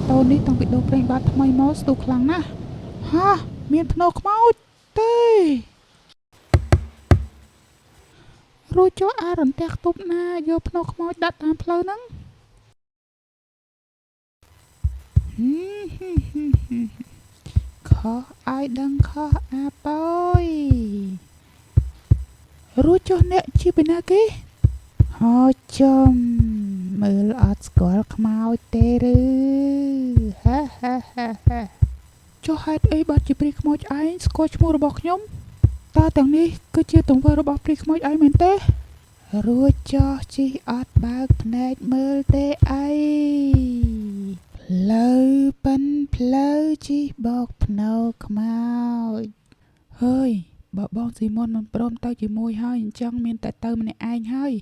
ម៉ូតូនេះតាំងពីដូរប្រេងបាតថ្មីមកស្ទុះខ្លាំងណាស់ហាមានភ្នោខ្មោចទេរួចចុះអារន្ទះខ្ទប់ណាយកភ្នោខ្មោចដាក់តាមផ្លូវហ្នឹងហឹមហឹមហឹមហឹមខុសឲ្យដឹងខុសអាប៉យរួចចុះអ្នកជាពីណាគេហើយចំមើលអត់ស្គាល់ខ្មោចទេឬហាហាហាហាចុះហេតុអីបាត់ជាព្រាយខ្មោចឯងស្គាល់ឈ្មោះរបស់ខ្ញុំតើទាំងនេះគឺជាទង្វើរបស់ព្រាយខ្មោចឯងមែនទេរួចចុះជីអត់បើកភ្នែកមើលទេអីផ្លូវប៉ិនផ្លូវជីបោកភ្នោខ្មោចហើយបើបងស៊ីមុនមិនព្រមទៅជាមួយហើយអញ្ចឹងមានតែទៅម្នាក់ឯងហើយ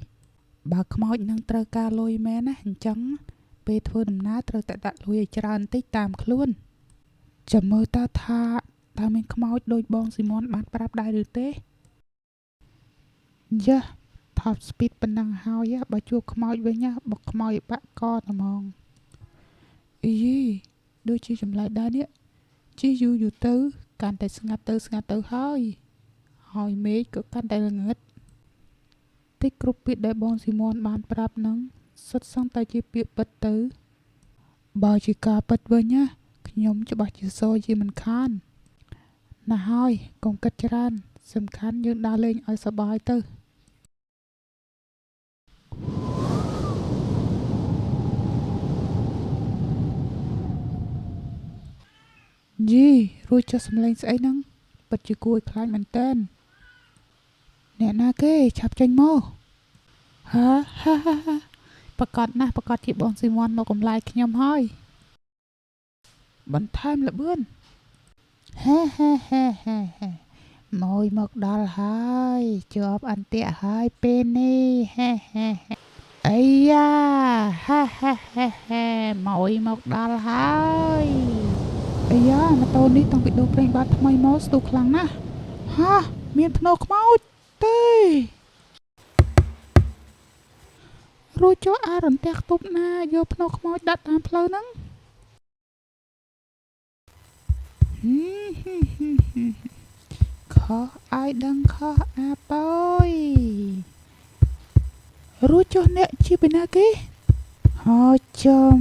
បើខ្មោចនឹងត្រូវការលុយមែនណាអញ្ចឹងពេលធ្វើដំណើរត្រូវតែដាក់លុយឲ្យច្រើនតិចតាមខ្លួនចាំមើលតើថាតើមានខ្មោចដូចបងស៊ីមុនបានប្រាប់ដែរឬទេយ៉ា top speed ប៉ុណ្ណឹងហើយបើជួបខ្មោចវិញណាបុកខ្មោចឲ្យបាក់កតែហ្មងអីយីដូចជាចម្លែកដែរនេះជិះយូរយូរទៅកាន់តែស្ងាត់ទៅស្ងាត់ទៅហើយហើយមេឃក៏កាន់តែល្ងឹតតិចគ្រប់ពាក្យដែលបងស៊ីមនបានប្រាប់នឹងសុទ្ធសឹងតែជាពាក្យពិតទៅបើជាការពិតវិញណាខ្ញុំច្បាស់ជាសជាមិនខានណាស់ហើយកុំគិតច្រើនសំខាន់យើងដើរលេងឲ្យសប្បាយទៅយីរួចចុះសំឡេងស្អីហ្នឹងពិតជាគួរឲ្យខ្លាចមែនតើអ្នកណាគេឆាប់ចេញមកហាហាហាហាប្រកាសណាស់ប្រកាសជាបងស៊ីមនមកកំឡាយខ្ញុំហើយបន្ថែមល្បឿនហាហាហាហាហាម៉ួយមកដល់ហើយជាប់អន្ទាក់ហើយពេលនេះហាហាហាអីយ៉ាហាហាហាហាម៉ួយមកដល់ហើយអាយ៉ាម៉ូតូនេះតាំងពីដូរប្រេងបាតថ្មីមកស្ទុះខ្លាំងណាស់ហាមានភ្នោខ្មោចទេរួចចុះអារន្ទះខ្ទប់ណាយកភ្នោខ្មោចដាក់តាមផ្លូវហ្នឹងហឹមហឹមហឹមហឹមខុសឲ្យដឹងខុសអាប៉យរួចចុះអ្នកជាពីណាគេហើយចំ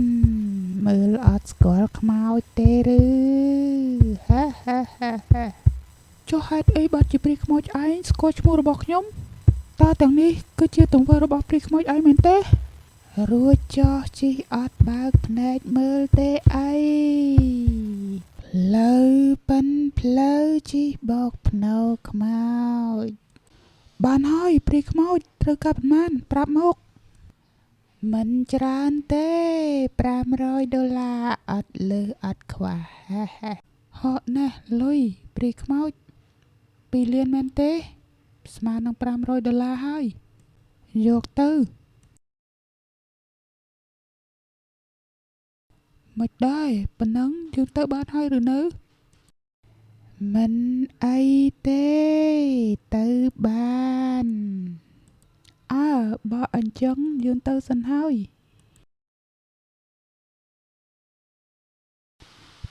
មើលអត់ស្គាល់ខ្មោចទេឬហាហាហាហាចុះហេតុអីបាត់ជាព្រាយខ្មោចឯងស្គាល់ឈ្មោះរបស់ខ្ញុំតើទាំងនេះគឺជាទង្វើរបស់ព្រាយខ្មោចឯងមែនទេរួចចុះជីអត់បើកភ្នែកមើលទេអីផ្លូវប៉ិនផ្លូវជីបោកភ្នោខ្មោចបានហើយព្រាយខ្មោចត្រូវការប៉ុន្មានប្រាប់មកមិនច្រើនទេ500ដុល្លារអត់លើសអត់ខ្វះហាហាហក់ណាស់លុយព្រាយខ្មោច2លានមែនទេស្មើនឹង500ដុល្លារហើយយកទៅមិនដែរប៉ុណ្ណឹងយើងទៅបានហើយឬនៅមិនអីទេទៅបានអើបើអញ្ចឹងយើងទៅសិនហើយ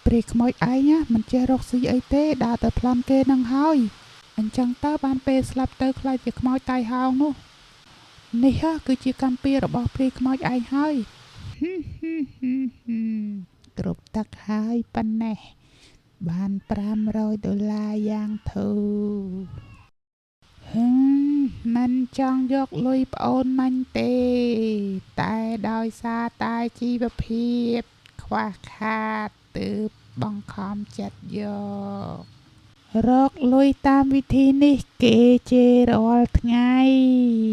ព្រាយខ្មោចឯងណាមិនចេះរកស៊ីអីទេដើរតែប្លន់គេនឹងហើយអញ្ចឹងតើបានពេលស្លាប់ទៅខ្លាចជាខ្មោចតៃហោងនោះនេះហ่ะគឺជាកម្មពៀរបស់ព្រាយខ្មោចឯងហើយហឹមហឹមហឹមហឹមគ្រប់ទឹកហើយប៉ុណ្ណេះបាន500ដុល្លារយ៉ាងធូរហឹមមិនចង់យកលុយប្អូនមាញ់ទេតែដោយសារតែជីវភាពខ្វះខាតទើបបង្ខំចិត្តយករកលុយតាមវិធីនេះគេជេររាល់ថ្ងៃ។